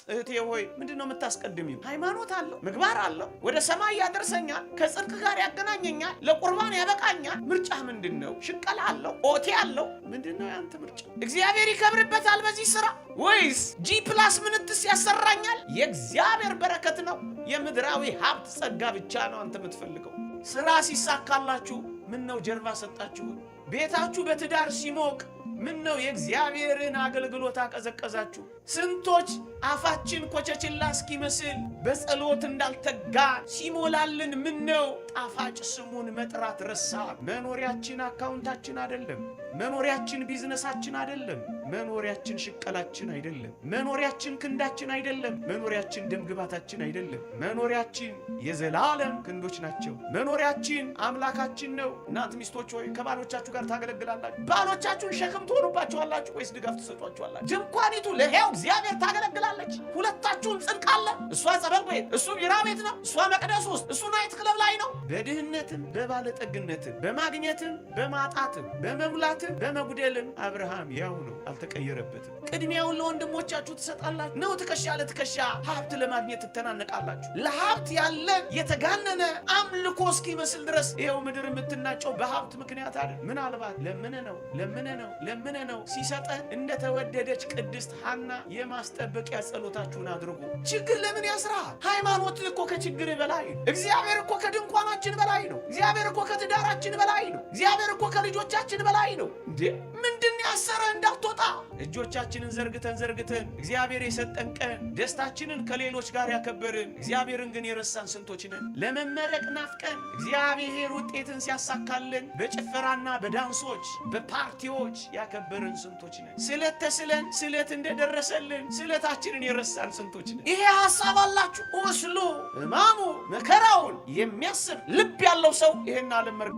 እህቴ ሆይ ምንድን ነው የምታስቀድሚው? ሃይማኖት አለው፣ ምግባር አለው፣ ወደ ሰማይ ያደርሰኛል፣ ከጽድቅ ጋር ያገናኘኛል፣ ለቁርባን ያበቃኛል። ምርጫ ምንድን ነው? ሽቀላ አለው፣ OT አለው። ምንድን ነው ያንተ ምርጫ? እግዚአብሔር ይከብርበታል በዚህ ስራ ወይስ G plus ምንትስ ያሰራኛል? የእግዚአብሔር በረከት ነው። የምድራዊ ሀብት ጸጋ ብቻ ነው አንተ የምትፈልገው። ስራ ሲሳካላችሁ ምን ነው ጀርባ ሰጣችሁ? ቤታችሁ በትዳር ሲሞቅ ምን ነው የእግዚአብሔርን አገልግሎት አቀዘቀዛችሁ? ስንቶች አፋችን ኮቸችላ እስኪመስል በጸሎት እንዳልተጋ ሲሞላልን ምን ነው ጣፋጭ ስሙን መጥራት ረሳ። መኖሪያችን አካውንታችን አይደለም። መኖሪያችን ቢዝነሳችን አይደለም። መኖሪያችን ሽቀላችን አይደለም። መኖሪያችን ክንዳችን አይደለም። መኖሪያችን ደምግባታችን አይደለም። መኖሪያችን የዘላለም ክንዶች ናቸው። መኖሪያችን አምላካችን ነው። እናንት ሚስቶች ሆይ ከባሎቻችሁ ጋር ታገለግላላችሁ። ባሎቻችሁን ሸክም ትሆኑባችኋላችሁ ወይስ ድጋፍ ትሰጧችኋላችሁ? ድንኳኒቱ ለሕያው እግዚአብሔር ታገለግላለች። ሁለታችሁም ጽድቅ አለ። እሷ ጸበል ቤት፣ እሱ ቢራ ቤት ነው። እሷ መቅደስ ውስጥ፣ እሱ night club ላይ ነው። በድህነትም በባለጠግነትም በማግኘትም በማጣትም በመሙላትም በመጉደልም አብርሃም ያው ነው፣ አልተቀየረበትም። ቅድሚያውን ለወንድሞቻችሁ ትሰጣላችሁ ነው። ትከሻ ለትከሻ ሀብት ለማግኘት ትተናነቃላችሁ። ለሀብት ያለ የተጋነነ አምልኮ እስኪመስል ድረስ ይኸው ምድር የምትናጨው በሀብት ምክንያት አይደል። ምናልባት ለምነ ነው ለምነ ነው ለምነ ነው ሲሰጠን እንደተወደደች ቅድስት ሐና የማስጠበቂያ ጸሎታችሁን አድርጉ። ችግር ለምን ያስራል? ሃይማኖት እኮ ከችግር በላይ ነው። እግዚአብሔር እኮ ከድንኳናችን በላይ ነው። እግዚአብሔር እኮ ከትዳራችን በላይ ነው። እግዚአብሔር እኮ ከልጆቻችን በላይ ነው። እንዴ ምንድን ያሰረ እንዳትወጣ? እጆቻችንን ዘርግተን ዘርግተን እግዚአብሔር የሰጠን ቀን ደስታችንን ከሌሎች ጋር ያከበርን እግዚአብሔርን ግን የረሳን ስንቶች ነን? ለመመረቅ ናፍቀን እግዚአብሔር ውጤትን ሲያሳካልን በጭፈራና በዳንሶች በፓርቲዎች ያከበርን ስንቶች ነን? ስለት ተስለን ስለት እንደደረሰልን ስለታችንን የረሳን ስንቶች ነን? ይሄ ሐሳብ አላችሁ። ቁስሉ ሕማሙ መከራውን የሚያስብ ልብ ያለው ሰው ይሄን ዓለም አብ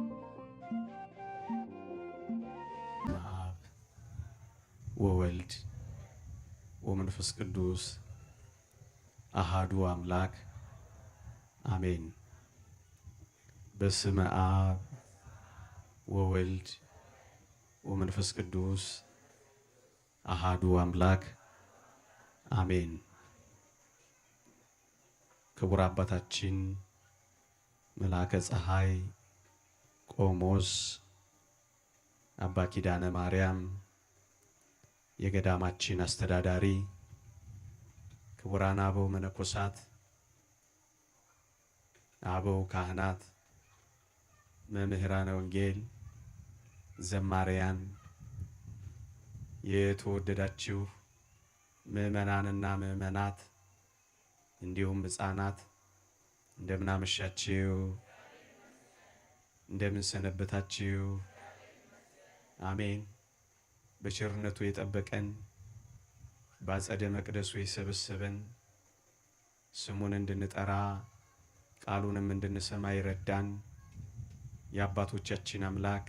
ወወልድ ወመንፈስ ቅዱስ አሃዱ አምላክ አሜን። በስመ አብ ወወልድ ወመንፈስ ቅዱስ አሃዱ አምላክ አሜን። ክቡር አባታችን መልአከ ፀሐይ ቆሞስ አባ ኪዳነ ማርያም የገዳማችን አስተዳዳሪ፣ ክቡራን አበው መነኮሳት፣ አበው ካህናት፣ መምህራነ ወንጌል፣ ዘማሪያን፣ የተወደዳችሁ ምዕመናንና ምዕመናት እንዲሁም ሕፃናት እንደምን አመሻችሁ? እንደምን ሰነበታችሁ? አሜን። በቸርነቱ የጠበቀን በአጸደ መቅደሱ የሰበሰበን ስሙን እንድንጠራ ቃሉንም እንድንሰማ ይረዳን የአባቶቻችን አምላክ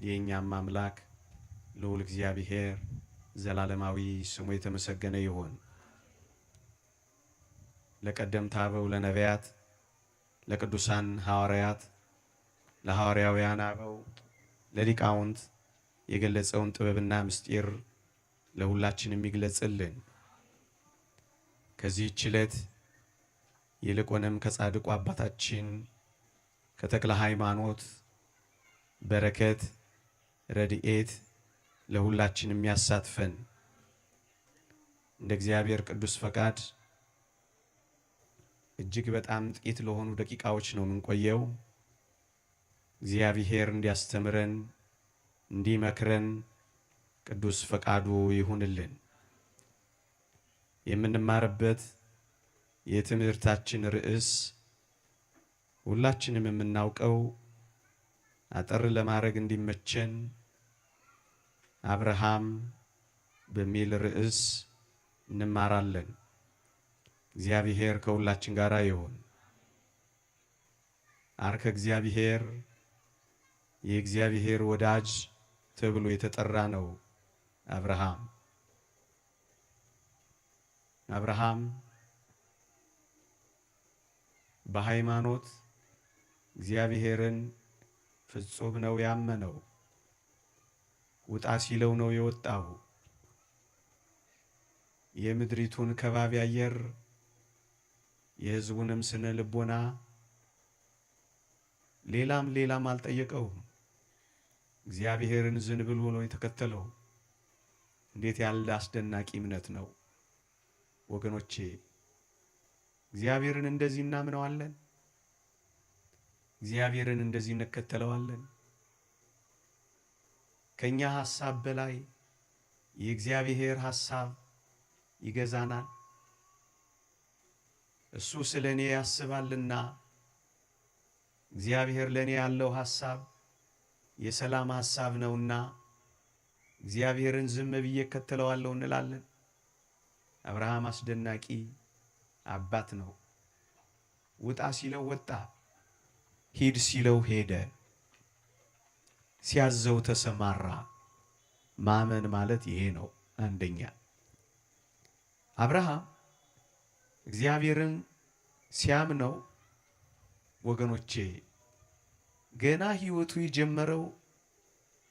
የእኛም አምላክ ልዑል እግዚአብሔር ዘላለማዊ ስሙ የተመሰገነ ይሁን። ለቀደምት አበው ለነቢያት፣ ለቅዱሳን ሐዋርያት፣ ለሐዋርያውያን አበው፣ ለሊቃውንት የገለጸውን ጥበብና ምስጢር ለሁላችንም ይግለጽልን። ከዚህች ዕለት ይልቁንም ከጻድቁ አባታችን ከተክለ ሃይማኖት በረከት ረድኤት ለሁላችንም ያሳትፈን። እንደ እግዚአብሔር ቅዱስ ፈቃድ እጅግ በጣም ጥቂት ለሆኑ ደቂቃዎች ነው የምንቆየው። እግዚአብሔር እንዲያስተምረን እንዲመክረን ቅዱስ ፈቃዱ ይሁንልን። የምንማርበት የትምህርታችን ርዕስ ሁላችንም የምናውቀው አጠር ለማድረግ እንዲመቸን አብርሃም በሚል ርዕስ እንማራለን። እግዚአብሔር ከሁላችን ጋር ይሁን። አርከ እግዚአብሔር የእግዚአብሔር ወዳጅ ተብሎ የተጠራ ነው አብርሃም። አብርሃም በሃይማኖት እግዚአብሔርን ፍጹም ነው ያመነው። ውጣ ሲለው ነው የወጣው። የምድሪቱን ከባቢ አየር የሕዝቡንም ስነ ልቦና ሌላም ሌላም አልጠየቀውም። እግዚአብሔርን ዝንብል ሆኖ የተከተለው እንዴት ያለ አስደናቂ እምነት ነው ወገኖቼ! እግዚአብሔርን እንደዚህ እናምነዋለን። እግዚአብሔርን እንደዚህ እንከተለዋለን። ከኛ ሐሳብ በላይ የእግዚአብሔር ሐሳብ ይገዛናል። እሱ ስለ እኔ ያስባልና እግዚአብሔር ለእኔ ያለው ሐሳብ የሰላም ሐሳብ ነውና እግዚአብሔርን ዝም ብዬ እከተለዋለሁ እንላለን። አብርሃም አስደናቂ አባት ነው። ውጣ ሲለው ወጣ፣ ሂድ ሲለው ሄደ፣ ሲያዘው ተሰማራ። ማመን ማለት ይሄ ነው። አንደኛ አብርሃም እግዚአብሔርን ሲያምነው ወገኖቼ ገና ሕይወቱ የጀመረው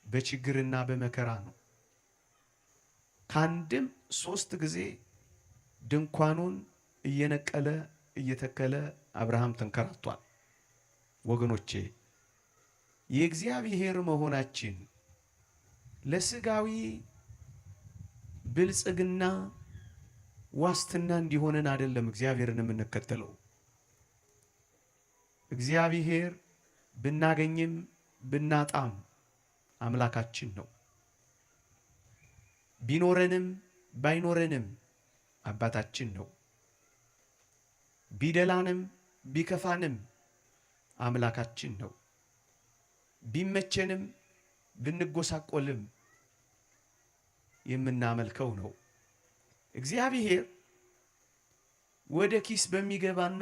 በችግርና በመከራ ነው። ከአንድም 3 ጊዜ ድንኳኑን እየነቀለ እየተከለ አብርሃም ተንከራቷል። ወገኖቼ የእግዚአብሔር መሆናችን ለስጋዊ ብልጽግና ዋስትና እንዲሆነን አይደለም እግዚአብሔርን የምንከተለው። እግዚአብሔር ብናገኝም ብናጣም አምላካችን ነው። ቢኖረንም ባይኖረንም አባታችን ነው። ቢደላንም ቢከፋንም አምላካችን ነው። ቢመቸንም ብንጎሳቆልም የምናመልከው ነው። እግዚአብሔር ወደ ኪስ በሚገባና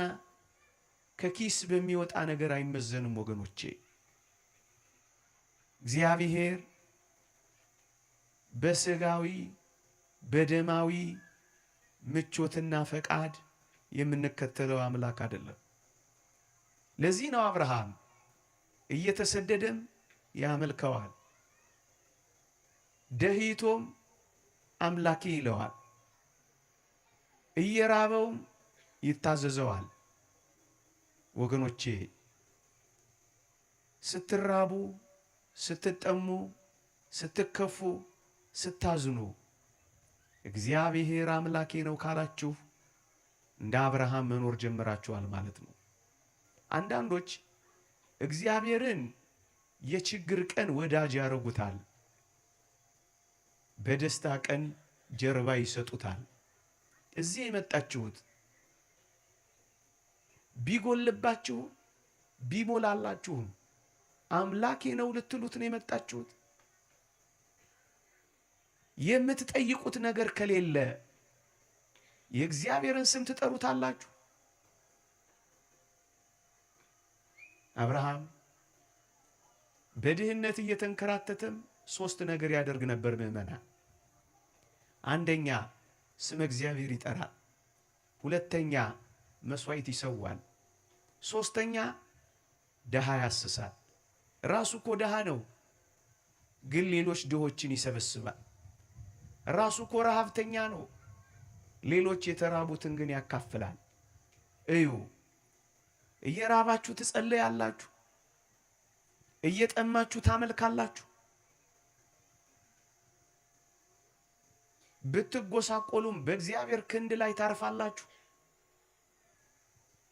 ከኪስ በሚወጣ ነገር አይመዘንም ወገኖቼ። እግዚአብሔር በስጋዊ በደማዊ ምቾትና ፈቃድ የምንከተለው አምላክ አይደለም። ለዚህ ነው አብርሃም እየተሰደደም ያመልከዋል፣ ደህይቶም አምላኬ ይለዋል፣ እየራበውም ይታዘዘዋል። ወገኖቼ ስትራቡ፣ ስትጠሙ፣ ስትከፉ፣ ስታዝኑ እግዚአብሔር አምላኬ ነው ካላችሁ እንደ አብርሃም መኖር ጀምራችኋል ማለት ነው። አንዳንዶች እግዚአብሔርን የችግር ቀን ወዳጅ ያደርጉታል፣ በደስታ ቀን ጀርባ ይሰጡታል። እዚህ የመጣችሁት ቢጎልባችሁም ቢሞላላችሁም አምላኬ ነው ልትሉት ነው የመጣችሁት። የምትጠይቁት ነገር ከሌለ የእግዚአብሔርን ስም ትጠሩታላችሁ። አብርሃም በድህነት እየተንከራተተም 3 ነገር ያደርግ ነበር ምዕመናን። አንደኛ ስመ እግዚአብሔር ይጠራል። ሁለተኛ መስዋዕት ይሰዋል። ሶስተኛ ድሃ ያስሳል። ራሱ እኮ ድሃ ነው፣ ግን ሌሎች ድሆችን ይሰበስባል። ራሱ እኮ ረሃብተኛ ነው፣ ሌሎች የተራቡትን ግን ያካፍላል። እዩ፣ እየራባችሁ ትጸልያላችሁ፣ እየጠማችሁ ታመልካላችሁ። ብትጎሳቆሉም በእግዚአብሔር ክንድ ላይ ታርፋላችሁ።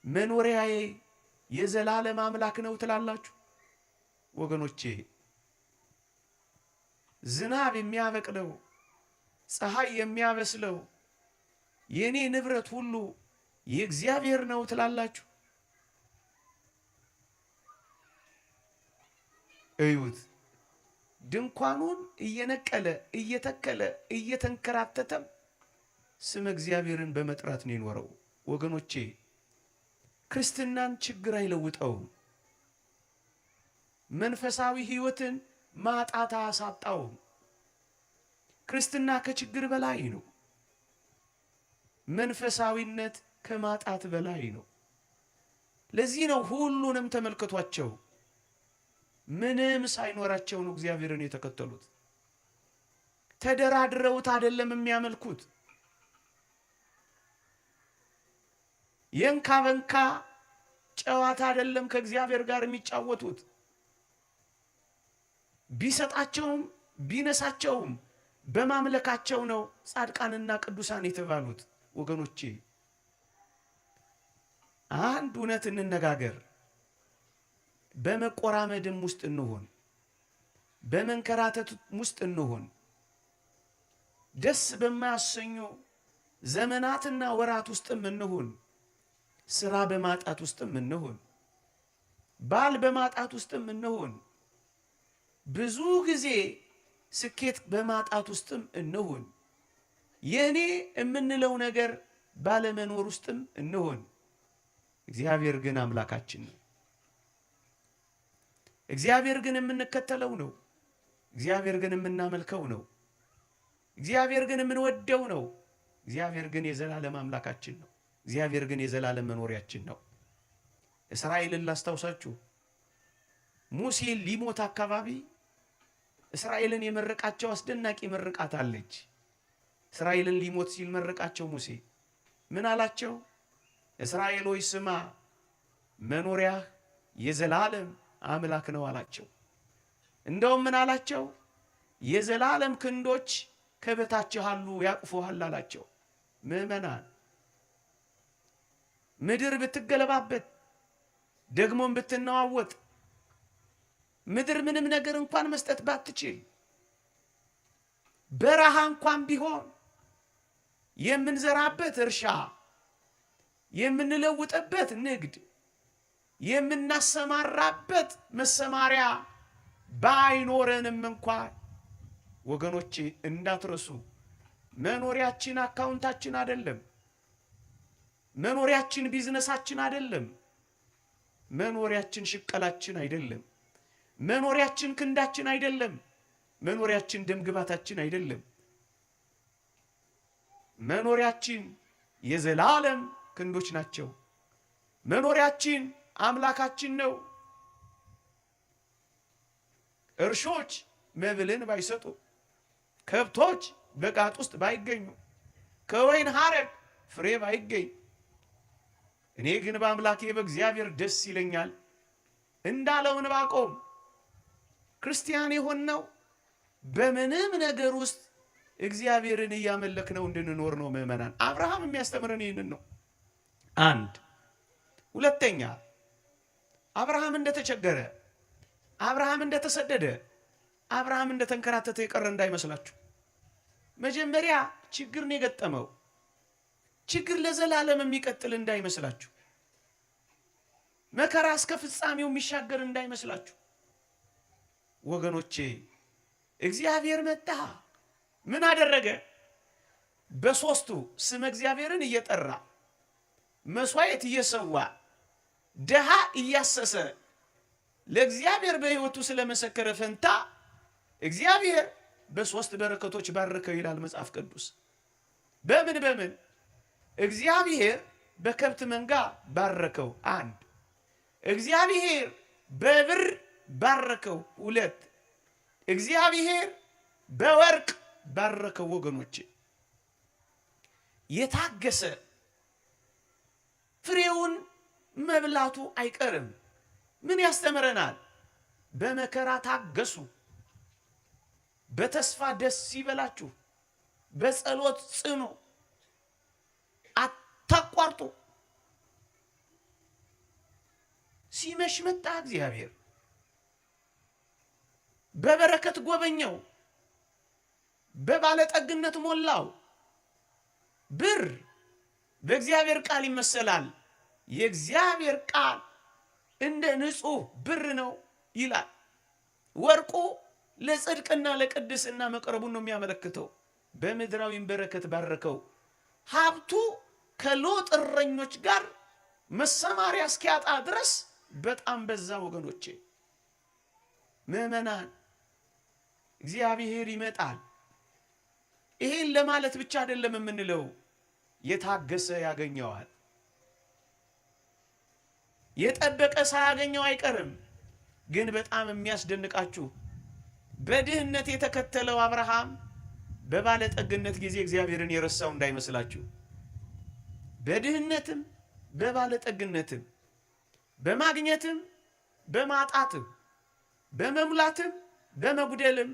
መኖሪያዬ የዘላለም አምላክ ነው ትላላችሁ። ወገኖቼ ዝናብ የሚያበቅለው ፀሐይ የሚያበስለው የኔ ንብረት ሁሉ የእግዚአብሔር ነው ትላላችሁ። እዩት፣ ድንኳኑን እየነቀለ እየተከለ እየተንከራተተም ስመ እግዚአብሔርን በመጥራት ነው የኖረው። ወገኖቼ ክርስትናን ችግር አይለውጠውም። መንፈሳዊ ሕይወትን ማጣት አያሳጣውም። ክርስትና ከችግር በላይ ነው። መንፈሳዊነት ከማጣት በላይ ነው። ለዚህ ነው ሁሉንም ተመልክቷቸው ምንም ሳይኖራቸው ነው እግዚአብሔርን የተከተሉት። ተደራድረውት አይደለም የሚያመልኩት። የእንካ በንካ ጨዋታ አይደለም ከእግዚአብሔር ጋር የሚጫወቱት። ቢሰጣቸውም ቢነሳቸውም በማምለካቸው ነው ጻድቃንና ቅዱሳን የተባሉት። ወገኖቼ አንድ እውነት እንነጋገር። በመቆራመድም ውስጥ እንሆን፣ በመንከራተት ውስጥ እንሆን፣ ደስ በማያሰኙ ዘመናትና ወራት ውስጥም እንሁን፣ ስራ በማጣት ውስጥም እንሁን፣ ባል በማጣት ውስጥም እንሁን፣ ብዙ ጊዜ ስኬት በማጣት ውስጥም እንሁን፣ የእኔ የምንለው ነገር ባለመኖር ውስጥም እንሁን፣ እግዚአብሔር ግን አምላካችን ነው። እግዚአብሔር ግን የምንከተለው ነው። እግዚአብሔር ግን የምናመልከው ነው። እግዚአብሔር ግን የምንወደው ነው። እግዚአብሔር ግን የዘላለም አምላካችን ነው። እግዚአብሔር ግን የዘላለም መኖሪያችን ነው። እስራኤልን ላስታውሳችሁ፣ ሙሴ ሊሞት አካባቢ እስራኤልን የመረቃቸው አስደናቂ ምርቃት አለች። እስራኤልን ሊሞት ሲል መረቃቸው ሙሴ ምን አላቸው? እስራኤል ሆይ ስማ፣ መኖሪያህ የዘላለም አምላክ ነው አላቸው። እንደውም ምን አላቸው? የዘላለም ክንዶች ከበታችህ አሉ ያቅፉሃል አላቸው። ምዕመናን፣ ምድር ብትገለባበት ደግሞም ብትነዋወጥ፣ ምድር ምንም ነገር እንኳን መስጠት ባትችል፣ በረሃ እንኳን ቢሆን የምንዘራበት እርሻ፣ የምንለውጥበት ንግድ፣ የምናሰማራበት መሰማሪያ ባይኖረንም እንኳን ወገኖቼ እንዳትረሱ፣ መኖሪያችን አካውንታችን አይደለም። መኖሪያችን ቢዝነሳችን አይደለም። መኖሪያችን ሽቀላችን አይደለም። መኖሪያችን ክንዳችን አይደለም። መኖሪያችን ደምግባታችን አይደለም። መኖሪያችን የዘላለም ክንዶች ናቸው። መኖሪያችን አምላካችን ነው። እርሾች መብልን ባይሰጡ፣ ከብቶች በጋጥ ውስጥ ባይገኙ፣ ከወይን ሐረግ ፍሬ ባይገኝ፣ እኔ ግን በአምላኬ በእግዚአብሔር ደስ ይለኛል እንዳለው ዕንባቆም ክርስቲያን የሆንነው በምንም ነገር ውስጥ እግዚአብሔርን እያመለክነው እንድንኖር ነው። ምዕመናን፣ አብርሃም የሚያስተምረን ይህንን ነው። አንድ ሁለተኛ፣ አብርሃም እንደተቸገረ፣ አብርሃም እንደተሰደደ፣ አብርሃም እንደተንከራተተ የቀረ እንዳይመስላችሁ። መጀመሪያ ችግር ነው የገጠመው። ችግር ለዘላለም የሚቀጥል እንዳይመስላችሁ። መከራ እስከ ፍጻሜው የሚሻገር እንዳይመስላችሁ። ወገኖቼ እግዚአብሔር መጣ። ምን አደረገ? በሶስቱ ስመ እግዚአብሔርን እየጠራ መስዋዕት እየሰዋ ድሃ እያሰሰ ለእግዚአብሔር በሕይወቱ ስለመሰከረ ፈንታ እግዚአብሔር በሶስት በረከቶች ባረከው ይላል መጽሐፍ ቅዱስ። በምን በምን? እግዚአብሔር በከብት መንጋ ባረከው፣ አንድ። እግዚአብሔር በብር ባረከው፣ ሁለት። እግዚአብሔር በወርቅ ባረከው። ወገኖቼ የታገሰ ፍሬውን መብላቱ አይቀርም። ምን ያስተምረናል? በመከራ ታገሱ፣ በተስፋ ደስ ይበላችሁ፣ በጸሎት ጽኑ፣ አታቋርጡ። ሲመሽ መጣ እግዚአብሔር፣ በበረከት ጎበኘው፣ በባለጠግነት ሞላው። ብር በእግዚአብሔር ቃል ይመሰላል። የእግዚአብሔር ቃል እንደ ንጹሕ ብር ነው ይላል። ወርቁ ለጽድቅና ለቅድስና መቅረቡን ነው የሚያመለክተው። በምድራዊም በረከት ባረከው። ሀብቱ ከሎጥ እረኞች ጋር መሰማሪያ እስኪያጣ ድረስ በጣም በዛ። ወገኖቼ ምዕመናን፣ እግዚአብሔር ይመጣል። ይሄን ለማለት ብቻ አይደለም የምንለው፣ የታገሰ ያገኘዋል። የጠበቀ ሳያገኘው አይቀርም። ግን በጣም የሚያስደንቃችሁ በድህነት የተከተለው አብርሃም በባለጠግነት ጊዜ እግዚአብሔርን የረሳው እንዳይመስላችሁ። በድህነትም በባለጠግነትም በማግኘትም በማጣትም በመሙላትም በመጉደልም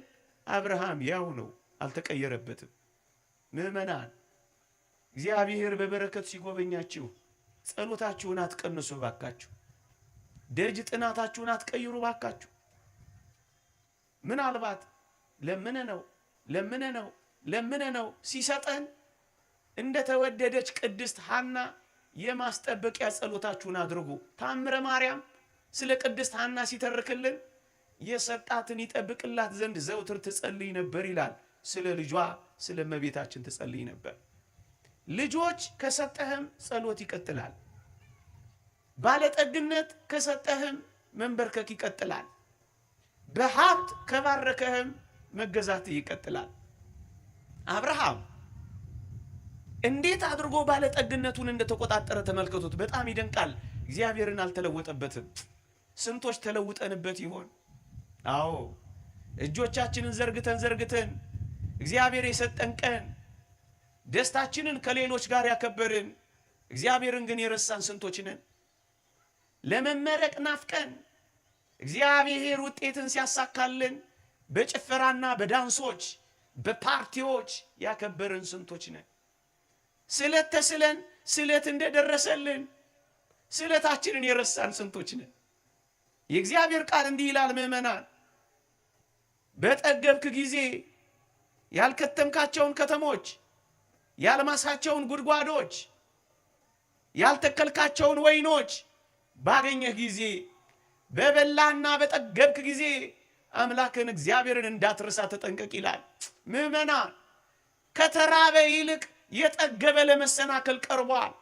አብርሃም ያው ነው፣ አልተቀየረበትም። ምዕመናን፣ እግዚአብሔር በበረከት ሲጎበኛችሁ ጸሎታችሁን አትቀንሱ ባካችሁ። ደጅ ጥናታችሁን አትቀይሩ ባካችሁ። ምናልባት ለምነ ነው ለምነ ነው ለምነ ነው ሲሰጠን እንደተወደደች ቅድስት ሐና የማስጠበቂያ ጸሎታችሁን አድርጉ። ታምረ ማርያም ስለ ቅድስት ሐና ሲተርክልን የሰጣትን ይጠብቅላት ዘንድ ዘውትር ትጸልይ ነበር ይላል። ስለ ልጇ ስለ እመቤታችን ትጸልይ ነበር። ልጆች ከሰጠህም ጸሎት ይቀጥላል። ባለጠግነት ከሰጠህም መንበርከክ ይቀጥላል። በሀብት ከባረከህም መገዛት ይቀጥላል። አብርሃም እንዴት አድርጎ ባለጠግነቱን እንደተቆጣጠረ ተመልከቱት። በጣም ይደንቃል። እግዚአብሔርን አልተለወጠበትም። ስንቶች ተለውጠንበት ይሆን? አዎ፣ እጆቻችንን ዘርግተን ዘርግተን እግዚአብሔር የሰጠን ቀን ደስታችንን ከሌሎች ጋር ያከበርን፣ እግዚአብሔርን ግን የረሳን ስንቶች ነን? ለመመረቅ ናፍቀን እግዚአብሔር ውጤትን ሲያሳካልን በጭፈራና በዳንሶች በፓርቲዎች ያከበርን ስንቶች ነን? ስለት ተስለን ስለት እንደደረሰልን ስለታችንን የረሳን ስንቶች ነን? የእግዚአብሔር ቃል እንዲህ ይላል፣ ምዕመናን፣ በጠገብክ ጊዜ ያልከተምካቸውን ከተሞች፣ ያልማሳቸውን ጉድጓዶች፣ ያልተከልካቸውን ወይኖች ባገኘህ ጊዜ፣ በበላህና በጠገብክ ጊዜ አምላክን እግዚአብሔርን እንዳትረሳ ተጠንቀቅ ይላል። ምዕመናን፣ ከተራበ ይልቅ የጠገበ ለመሰናከል ቀርቧል።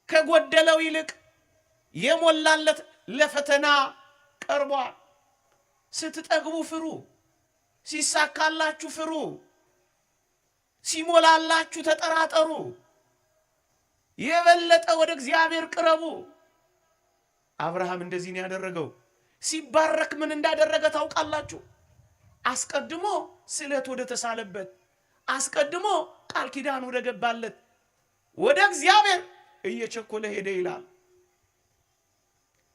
ከጎደለው ይልቅ የሞላለት ለፈተና ቀርቧል። ስትጠግቡ ፍሩ፣ ሲሳካላችሁ ፍሩ፣ ሲሞላላችሁ ተጠራጠሩ። የበለጠ ወደ እግዚአብሔር ቅረቡ። አብርሃም እንደዚህ ነው ያደረገው። ሲባረክ ምን እንዳደረገ ታውቃላችሁ? አስቀድሞ ስለት ወደ ተሳለበት፣ አስቀድሞ ቃል ኪዳን ወደ ገባለት ወደ እግዚአብሔር እየቸኮለ ሄደ ይላል።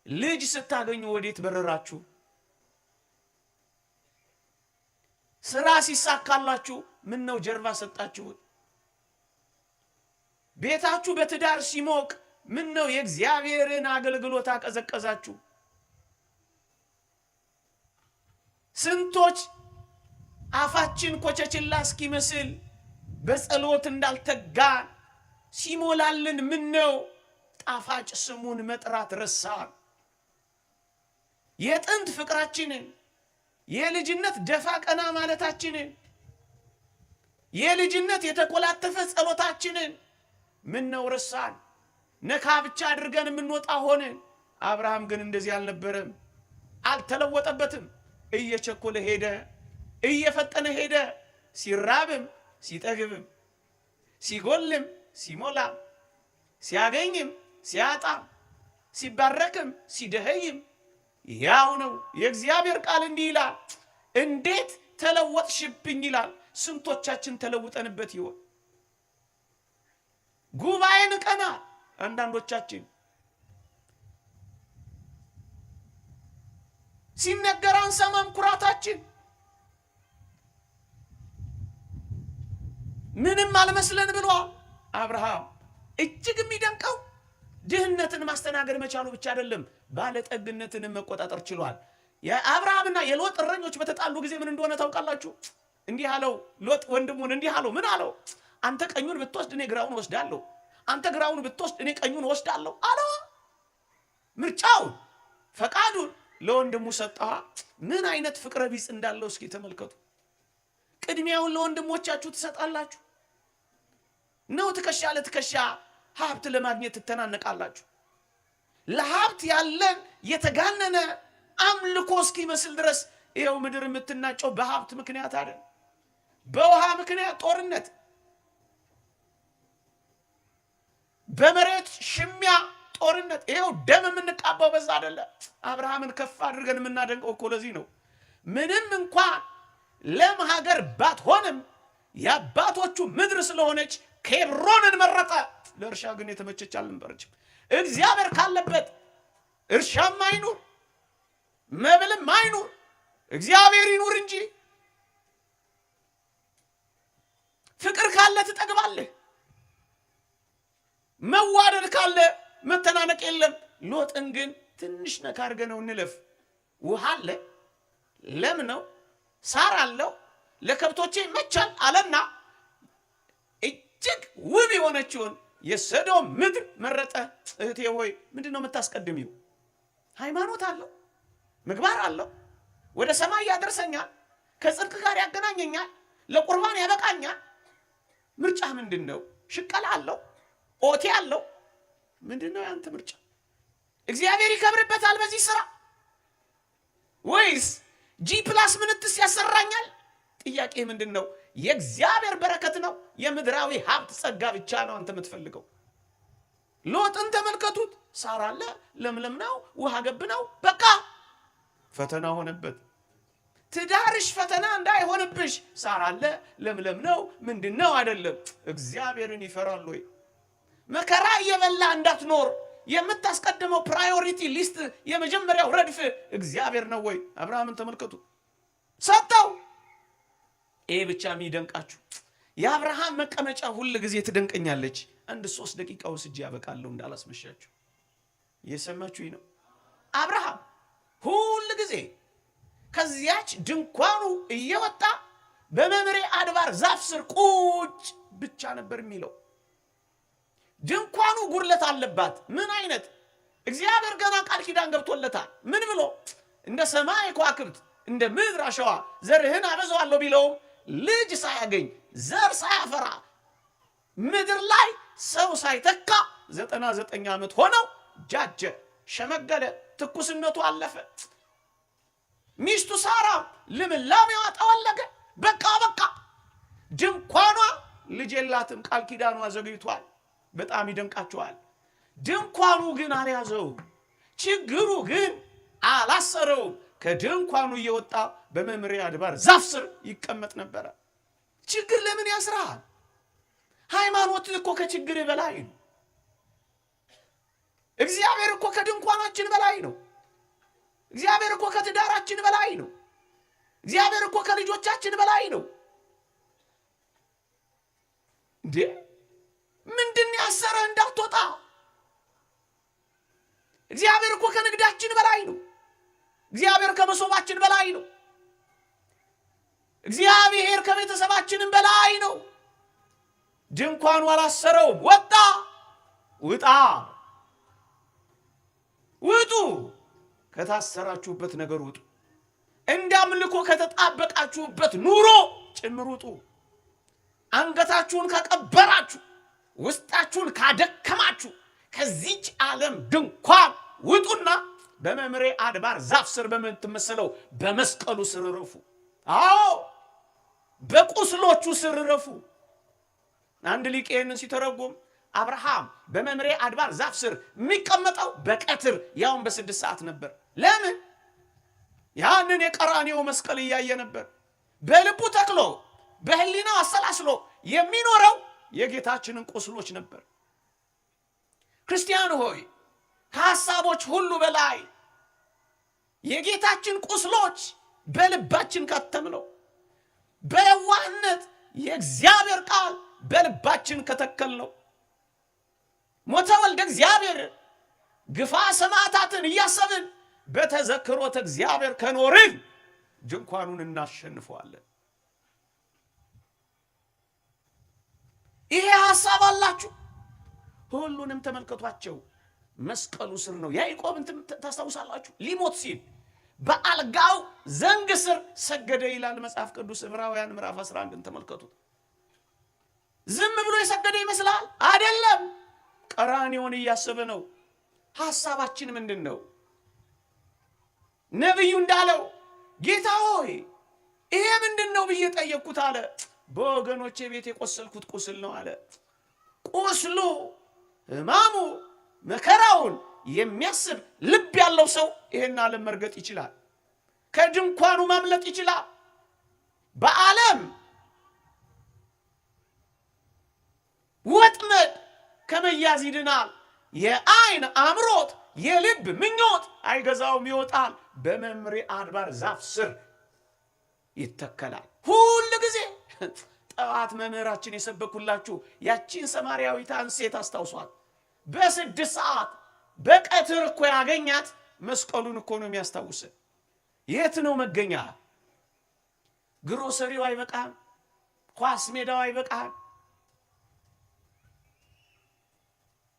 ልጅ ስታገኙ ወዴት በረራችሁ? ስራ ሲሳካላችሁ ምን ነው ጀርባ ሰጣችሁት? ቤታችሁ በትዳር ሲሞቅ ምን ነው የእግዚአብሔርን አገልግሎት አቀዘቀዛችሁ? ስንቶች አፋችን ኮቸችላ እስኪመስል በጸሎት እንዳልተጋን ሲሞላልን ምን ነው ጣፋጭ ስሙን መጥራት ረሳን? የጥንት ፍቅራችንን፣ የልጅነት ደፋ ቀና ማለታችንን፣ የልጅነት የተኮላተፈ ጸሎታችንን ምን ነው ረሳን? ነካ ብቻ አድርገን የምንወጣ ሆንን። አብርሃም ግን እንደዚህ አልነበረም፣ አልተለወጠበትም። እየቸኮለ ሄደ፣ እየፈጠነ ሄደ። ሲራብም ሲጠግብም፣ ሲጎልም ሲሞላም፣ ሲያገኝም ሲያጣም፣ ሲባረክም ሲደኸይም ያው ነው። የእግዚአብሔር ቃል እንዲህ ይላል፣ እንዴት ተለወጥሽብኝ ይላል። ስንቶቻችን ተለውጠንበት ይሆን? ጉባኤ ንቀናል። አንዳንዶቻችን ሲነገር አንሰማም። ኩራታችን ምንም አልመስለን ብሏል አብርሃም። እጅግ የሚደንቀው ድህነትን ማስተናገድ መቻሉ ብቻ አይደለም፣ ባለጠግነትንም መቆጣጠር ችሏል። የአብርሃምና የሎጥ እረኞች በተጣሉ ጊዜ ምን እንደሆነ ታውቃላችሁ? እንዲህ አለው ሎጥ ወንድሙን እንዲህ አለው። ምን አለው? አንተ ቀኙን ብትወስድ እኔ ግራውን ወስዳለሁ፣ አንተ ግራውን ብትወስድ እኔ ቀኙን ወስዳለሁ አለው። ምርጫው ፈቃዱን ለወንድሙ ሰጠዋ። ምን አይነት ፍቅረ ቢጽ እንዳለው እስኪ ተመልከቱ። ቅድሚያውን ለወንድሞቻችሁ ትሰጣላችሁ ነው? ትከሻ ለትከሻ ሀብት ለማግኘት ትተናነቃላችሁ። ለሀብት ያለን የተጋነነ አምልኮ እስኪመስል ድረስ ይኸው ምድር የምትናጨው በሀብት ምክንያት አይደል፣ በውሃ ምክንያት ጦርነት፣ በመሬት ሽሚያ ጦርነት፣ ይኸው ደም የምንቃባው በዛ አይደለ። አብርሃምን ከፍ አድርገን የምናደንቀው እኮ ለዚህ ነው። ምንም እንኳን ለም ሀገር ባትሆንም የአባቶቹ ምድር ስለሆነች ኬብሮንን መረጠ። ለእርሻ ግን የተመቸች አልነበረችም። እግዚአብሔር ካለበት እርሻም አይኑር መብልም አይኑር እግዚአብሔር ይኑር እንጂ። ፍቅር ካለ ትጠግባለህ። መዋደድ ካለ መተናነቅ የለም። ሎጥን ግን ትንሽ ነካ አድርገነው እንለፍ። ውሃ አለ፣ ለም ነው፣ ሳር አለው፣ ለከብቶቼ ይመቻል አለና እጅግ ውብ የሆነችውን የሰዶም ምድር መረጠ። እህቴ ሆይ ምንድን ነው የምታስቀድሚው? ሃይማኖት አለው፣ ምግባር አለው፣ ወደ ሰማይ ያደርሰኛል፣ ከጽድቅ ጋር ያገናኘኛል፣ ለቁርባን ያበቃኛል። ምርጫ ምንድን ነው? ሽቀላ አለው፣ ኦቴ አለው። ምንድን ነው ያንተ ምርጫ? እግዚአብሔር ይከብርበታል በዚህ ስራ ወይስ G plus ምንትስ ያሰራኛል? ጥያቄ ምንድን ነው? የእግዚአብሔር በረከት ነው? የምድራዊ ሀብት ጸጋ ብቻ ነው አንተ የምትፈልገው? ሎጥን ተመልከቱት። ሳር አለ፣ ለምለም ነው፣ ውሃ ገብ ነው። በቃ ፈተና ሆነበት። ትዳርሽ ፈተና እንዳይሆንብሽ ሳር አለ፣ ለምለም ነው፣ ምንድን ነው አይደለም። እግዚአብሔርን ይፈራል ወይ? መከራ እየበላ እንዳትኖር የምታስቀድመው priority list የመጀመሪያው ረድፍ እግዚአብሔር ነው ወይ? አብርሃምን ተመልከቱ፣ ሰጠው። ይሄ ብቻ የሚደንቃችሁ የአብርሃም መቀመጫ ሁል ጊዜ ትደንቀኛለች። አንድ 3 ደቂቃ ወስጄ ያበቃለሁ እንዳላስመሻችሁ። እየሰማችሁኝ ነው? አብርሃም ሁል ጊዜ ከዚያች ድንኳኑ እየወጣ በመምሬ አድባር ዛፍ ስር ቁጭ ብቻ ነበር የሚለው። ድንኳኑ ጉድለት አለባት። ምን አይነት እግዚአብሔር ገና ቃል ኪዳን ገብቶለታል። ምን ብሎ? እንደ ሰማይ ከዋክብት እንደ ምድር አሸዋ ዘርህን አበዛዋለሁ ቢለውም ልጅ ሳያገኝ ዘር ሳያፈራ ምድር ላይ ሰው ሳይተካ 99 ዓመት ሆነው ጃጀ፣ ሸመገለ፣ ትኩስነቱ አለፈ። ሚስቱ ሳራ ልምላሜዋ ጠወለገ። በቃ በቃ። ድንኳኗ ልጅ የላትም፣ ቃል ኪዳኗ ዘግይቷል። በጣም ይደንቃቸዋል። ድንኳኑ ግን አልያዘው፣ ችግሩ ግን አላሰረውም። ከድንኳኑ እየወጣ በመምሬ አድባር ዛፍ ስር ይቀመጥ ነበረ። ችግር ለምን ያስራል? ሃይማኖት እኮ ከችግር በላይ ነው። እግዚአብሔር እኮ ከድንኳናችን በላይ ነው። እግዚአብሔር እኮ ከትዳራችን በላይ ነው። እግዚአብሔር እኮ ከልጆቻችን በላይ ነው። እንዴ ምንድን ያሰረህ እንዳትወጣ? እግዚአብሔር እኮ ከንግዳችን በላይ ነው። እግዚአብሔር ከመሶባችን በላይ ነው። እግዚአብሔር ከቤተሰባችንም በላይ ነው። ድንኳኑ አላሰረውም። ወጣ። ውጣ፣ ውጡ፣ ከታሰራችሁበት ነገር ውጡ። እንዳምልኮ ከተጣበቃችሁበት ኑሮ ጭምር ውጡ። አንገታችሁን ከቀበራችሁ፣ ውስጣችሁን ካደከማችሁ ከዚች ዓለም ድንኳን ውጡና በመምሬ አድባር ዛፍ ስር በምትመሰለው በመስቀሉ ስር ረፉ። አዎ በቁስሎቹ ስር ረፉ። አንድ ሊቅ ይህንን ሲተረጉም አብርሃም በመምሬ አድባር ዛፍ ስር የሚቀመጠው በቀትር ያውን በ6 ሰዓት ነበር። ለምን? ያንን የቀራንዮ መስቀል እያየ ነበር። በልቡ ተክሎ በህሊናው አሰላስሎ የሚኖረው የጌታችንን ቁስሎች ነበር። ክርስቲያን ሆይ ከሐሳቦች ሁሉ በላይ የጌታችን ቁስሎች በልባችን ካተምነው፣ በየዋህነት የእግዚአብሔር ቃል በልባችን ከተከልነው፣ ሞተ ወልደ እግዚአብሔር ግፋ ሰማዕታትን እያሰብን በተዘክሮተ እግዚአብሔር ከኖርን ድንኳኑን እናሸንፈዋለን። ይሄ ሐሳብ አላችሁ። ሁሉንም ተመልከቷቸው። መስቀሉ ስር ነው። ያዕቆብን ታስታውሳላችሁ? ሊሞት ሲል በአልጋው ዘንግ ስር ሰገደ ይላል መጽሐፍ ቅዱስ። ዕብራውያን ምዕራፍ 11ን ተመልከቱት። ዝም ብሎ የሰገደ ይመስላል? አይደለም። ቀራንዮን እያሰበ ነው። ሐሳባችን ምንድን ነው? ነቢዩ እንዳለው ጌታ ሆይ ይሄ ምንድን ነው ብዬ ጠየቅኩት አለ። በወገኖቼ ቤት የቆሰልኩት ቁስል ነው አለ። ቁስሉ፣ ሕማሙ፣ መከራውን የሚያስብ ልብ ያለው ሰው ይሄን ዓለም መርገጥ ይችላል። ከድንኳኑ ማምለጥ ይችላል። በዓለም ወጥመድ ከመያዝ ይድናል። የአይን አምሮት የልብ ምኞት አይገዛውም፣ ይወጣል። በመምሬ አድባር ዛፍ ስር ይተከላል። ሁል ጊዜ ጠዋት መምህራችን የሰበኩላችሁ ያቺን ሰማርያዊቷን ሴት አስታውሷት። በ6 ሰዓት በቀትር እኮ ያገኛት መስቀሉን እኮ ነው የሚያስታውስን። የት ነው መገኛ? ግሮሰሪው አይበቃም፣ ኳስ ሜዳው አይበቃም፣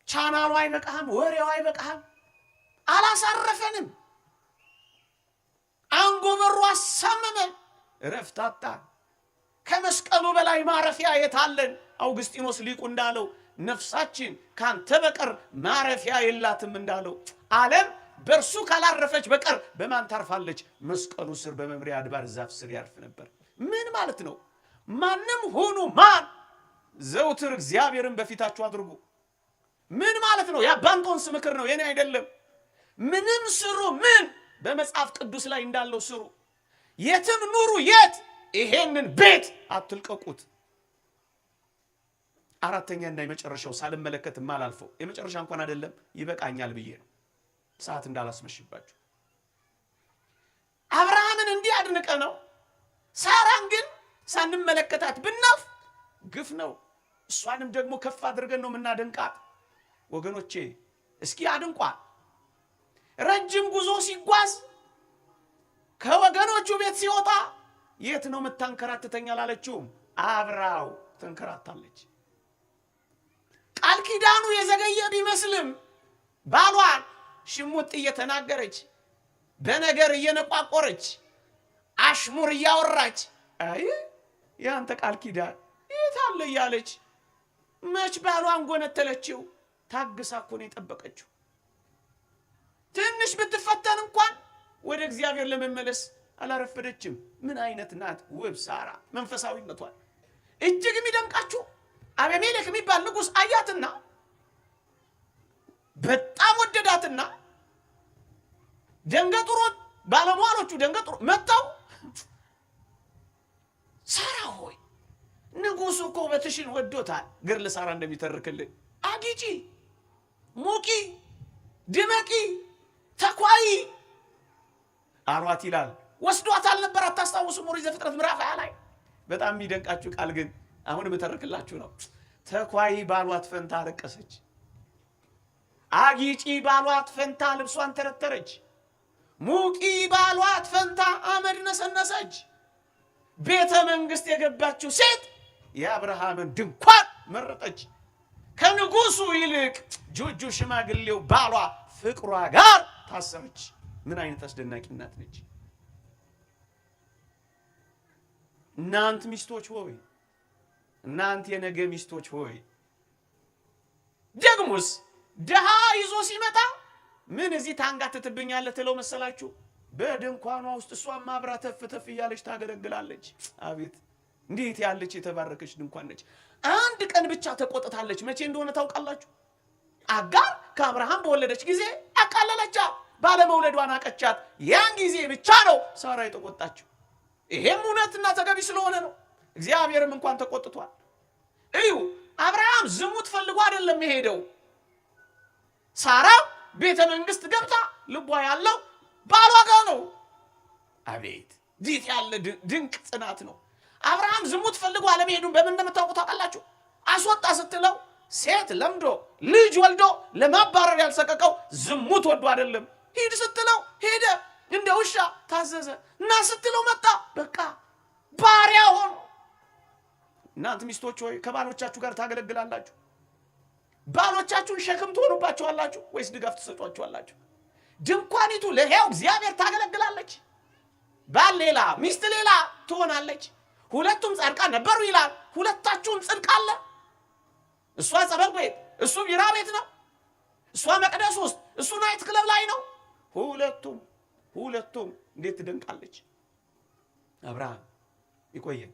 ቻናሉ አይበቃም፣ ወሬው አይበቃም። አላሳረፈንም። አንጎበሩ አሳመመን፣ እረፍት አጣን። ከመስቀሉ በላይ ማረፊያ የታለን? አውግስጢኖስ ሊቁ እንዳለው ነፍሳችን ካንተ በቀር ማረፊያ የላትም እንዳለው ዓለም በእርሱ ካላረፈች በቀር በማን ታርፋለች? መስቀሉ ስር በመምሪያ አድባር ዛፍ ስር ያርፍ ነበር። ምን ማለት ነው? ማንም ሁኑ ማን ዘውትር እግዚአብሔርን በፊታችሁ አድርጉ። ምን ማለት ነው? የአባ እንጦንስ ምክር ነው፣ የኔ አይደለም። ምንም ስሩ ምን በመጽሐፍ ቅዱስ ላይ እንዳለው ስሩ። የትም ኑሩ የት ይሄንን ቤት አትልቀቁት። አራተኛ እና የመጨረሻው ሳልመለከት የማላልፈው የመጨረሻ እንኳን አይደለም ይበቃኛል ብዬ ነው፣ ሰዓት እንዳላስመሽባችሁ። አብርሃምን እንዲህ አድንቀ ነው፣ ሳራን ግን ሳንመለከታት ብናልፍ ግፍ ነው። እሷንም ደግሞ ከፍ አድርገን ነው የምናደንቃት። ወገኖቼ እስኪ አድንቋት። ረጅም ጉዞ ሲጓዝ ከወገኖቹ ቤት ሲወጣ የት ነው የምታንከራትተኝ አላለችውም። አብራው ተንከራታለች። ቃል ኪዳኑ የዘገየ ቢመስልም ባሏን ሽሙጥ እየተናገረች በነገር እየነቋቆረች አሽሙር እያወራች አይ የአንተ ቃል ኪዳን የት አለ እያለች መች ባሏን ጎነተለችው። ታግሳ እኮ ነው የጠበቀችው። ትንሽ ብትፈተን እንኳን ወደ እግዚአብሔር ለመመለስ አላረፈደችም። ምን አይነት ናት ውብ ሳራ! መንፈሳዊነቷን እጅግ የሚደንቃችሁ አቤሜሌክ የሚባል ንጉሥ አያትና በጣም ወደዳትና ደንገጡሮች ባለሟሎቹ ደንገጡሮ መጥተው ሳራ ሆይ ንጉሡ እኮ ውበትሽን ወዶታል። ግርል ሳራ እንደሚተርክልን አጊጪ፣ ሙቂ፣ ድመቂ፣ ተኳይ አሏት ይላል። ወስዷታል ነበር። አታስታውሱም? ኦሪት ዘፍጥረት ምዕራፍ 20 ላይ በጣም የሚደንቃችሁ ቃል ግን አሁን የምተርክላችሁ ነው። ተኳይ ባሏት ፈንታ አለቀሰች። አጊጪ ባሏት ፈንታ ልብሷን ተረተረች። ሙቂ ባሏት ፈንታ አመድ ነሰነሰች። ቤተ መንግስት የገባችው ሴት የአብርሃምን ድንኳን መረጠች። ከንጉሱ ይልቅ ጆጆ ሽማግሌው ባሏ ፍቅሯ ጋር ታሰረች። ምን አይነት አስደናቂ እናት ነች! እናንት ሚስቶች ሆይ፣ እናንት የነገ ሚስቶች ሆይ፣ ደግሞስ ድሃ ይዞ ሲመጣ ምን እዚህ ታንጋትትብኛለህ ትለው መሰላችሁ? በድንኳኗ ውስጥ እሷም አብራ ተፍ ተፍ እያለች ታገለግላለች። አቤት እንዴት ያለች የተባረከች ድንኳን ነች! አንድ ቀን ብቻ ተቆጥታለች። መቼ እንደሆነ ታውቃላችሁ? አጋር ከአብርሃም በወለደች ጊዜ አቃለለቻት፣ ባለመውለዷን አቀቻት። ያን ጊዜ ብቻ ነው ሳራ የተቆጣችው። ይሄም እውነትና ተገቢ ስለሆነ ነው። እግዚአብሔርም እንኳን ተቆጥቷል። እዩ፣ አብርሃም ዝሙት ፈልጎ አይደለም የሄደው። ሳራ ቤተ መንግስት ገብታ ልቧ ያለው ባሏ ጋር ነው። አቤት እንዴት ያለ ድንቅ ጽናት ነው! አብርሃም ዝሙት ፈልጎ አለመሄዱን በምን እንደምታውቁ ታውቃላችሁ? አስወጣ ስትለው ሴት ለምዶ ልጅ ወልዶ ለማባረር ያልሰቀቀው ዝሙት ወዶ አይደለም። ሂድ ስትለው ሄደ፣ እንደ ውሻ ታዘዘ። እና ስትለው መጣ። በቃ ባሪያ ሆኖ። እናንት ሚስቶች ሆይ ከባሎቻችሁ ጋር ታገለግላላችሁ። ባሎቻችሁን ሸክም ትሆኑባችኋላችሁ ወይስ ድጋፍ ትሰጧችኋላችሁ? ድንኳኒቱ ለሕያው እግዚአብሔር ታገለግላለች። ባል ሌላ ሚስት ሌላ ትሆናለች። ሁለቱም ጻድቃን ነበሩ ይላል። ሁለታችሁም ጽድቅ አለ። እሷ ጸበል ቤት፣ እሱ ቢራ ቤት ነው። እሷ መቅደስ ውስጥ፣ እሱ night club ላይ ነው። ሁለቱም ሁለቱም እንዴት ትደንቃለች! አብርሃም ይቆየን።